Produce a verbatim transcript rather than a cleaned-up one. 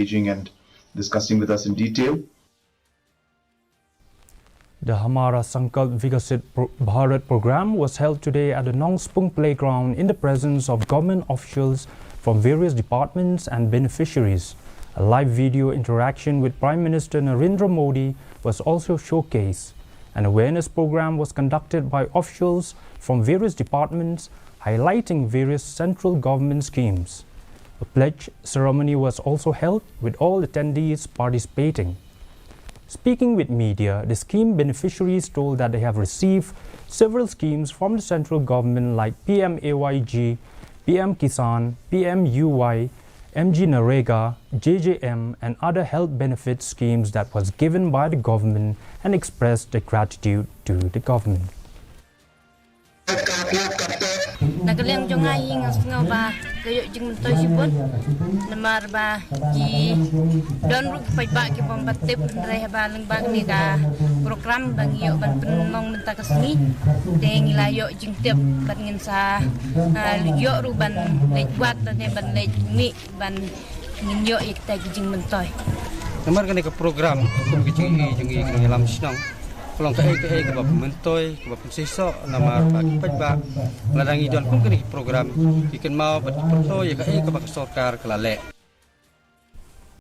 engaging and discussing with us in detail. The Hamara Sankalp Viksit Pro- Bharat program was held today at the Nongspung Playground in the presence of government officials from various departments and beneficiaries. A live video interaction with Prime Minister Narendra Modi was also showcased. An awareness program was conducted by officials from various departments, highlighting various central government schemes. A pledge ceremony was also held, with all attendees participating. Speaking with media, the scheme beneficiaries told that they have received several schemes from the central government like P M A Y G, P M Kisan, P M U Y, M G Narega, J J M, and other health benefit schemes that was given by the government, and expressed their gratitude to the government. Na ka liang jong nga hi nga sngew ba ka ïoh jingmyntoi shibun. Namar ba ki don ruh ki paidbah ki bym pat tip, hynrei haba lyngba kane ka program ba ngi ïoh ban pynlong mynta ka sngi, te ngi la ïoh jingtip bad ngin sa, ah, ïoh ruh ban leit wad lane ban leit mih ban ngin ïoh ïa kita ki jingmyntoi. Namar kane ka program kum ka jingïohi jong ngi ka ïalam shnong, ka long kaei kaei kaba pynmyntoi, kaba pynseisoh namar ba ki paidbah, lada ngi don kum kane ka program, ki kynmaw bad ki pyrto ïa kaei kaba ka sorkar ka la leh.